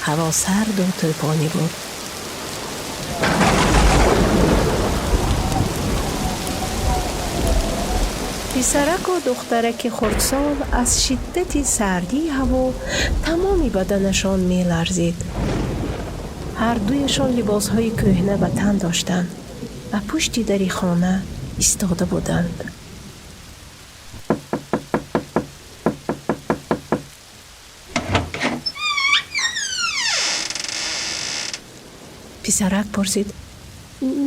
Ҳаво сарду тӯфонӣ буд. Писараку духтараки хурдсол аз шиддати сардии ҳаво тамоми баданашон меларзид. Ҳардуяшон либосҳои кӯҳна ба тан доштанд ва пушти дари хона истода буданд. Писарак пурсид: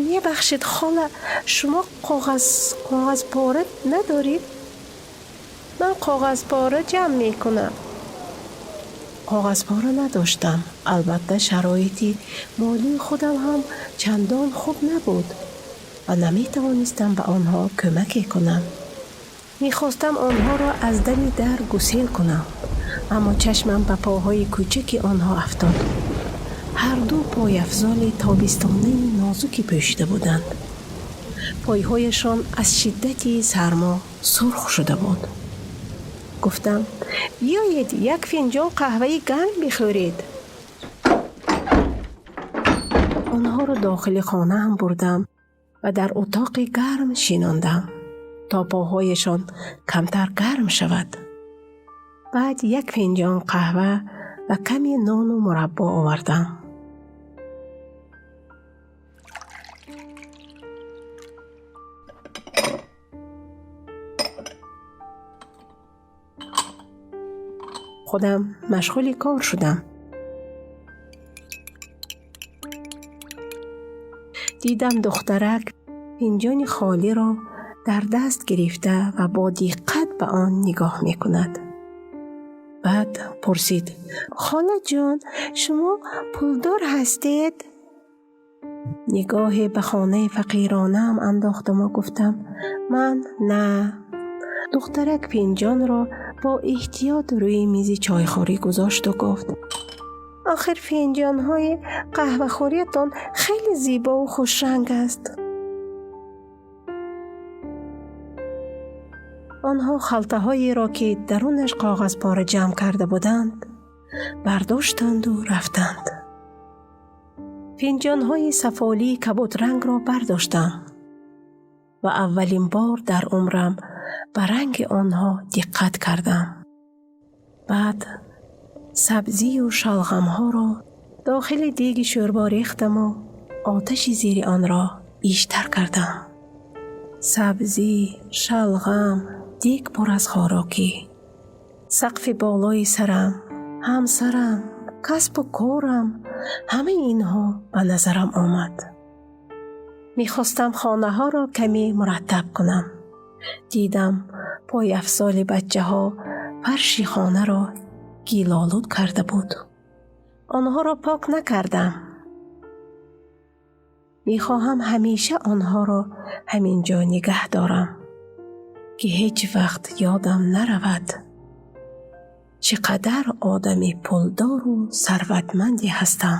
«Мебахшед, хола, шумо коғазпора надоред? Ман коғазпора ҷамъ мекунам». Коғазпора надоштам. Албатта, шароити молии худам ҳам чандон хуб набуд ва наметавонистам ба онҳо кӯмаке кунам. Мехостам онҳоро аз дами дар гусел кунам, аммо чашмам ба поҳои кӯчаки онҳо афтод. Ҳарду пойафзоли тобистонаи нозуке пӯшида буданд. Пойҳояшон аз шиддати сармо сурх шуда буд. Гуфтам: «Биёед, як финҷон қаҳваи гарм бихӯред». Онҳоро дохили хонаам бурдам ва дар утоқи гарм шинондам, то поҳояшон камтар гарм шавад. Баъд як финҷон қаҳва ва каме нону мураббо овардам. Худам машғули кор шудам. Дидам, духтарак финҷони холиро дар даст гирифта ва бо диққат ба он нигоҳ мекунад. Баъд пурсид: «Холаҷон, шумо пулдор ҳастед?» Нигоҳе ба хонаи фақиронаам андохтаму гуфтам: «Ман на». Духтарак финҷонро бо эҳтиёт рӯи мизи чойхӯрӣ гузошту гуфт: «Охир финҷонҳои қаҳвахӯриятон хеле зебову хушранг аст». Онҳо халтаҳоеро, ки дарунаш коғазпора ҷамъ карда буданд, бардоштанду рафтанд. Финҷонҳои сафолии кабудрангро бардоштам ва аввалин бор дар умрам ба ранги онҳо диққат кардам. Баъд сабзию шалғамҳоро дохили деги шӯрбо рехтаму оташи зери онро бештар кардам. Сабзӣ, шалғам, дег пур аз хӯрокӣ, сақфи болои сарам, ҳамсарам, касбу корам, ҳамаи инҳо ба назарам омад. Мехостам хонаҳоро каме мураттаб кунам. Дидам, пойафзоли бачаҳо фарши хонаро гилолуд карда буд. Онҳоро пок накардам. Мехоҳам ҳамеша онҳоро ҳамин ҷо нигаҳ дорам, ки ҳеҷ вақт ёдам наравад, чӣ қадар одами пулдору сарватманде ҳастам.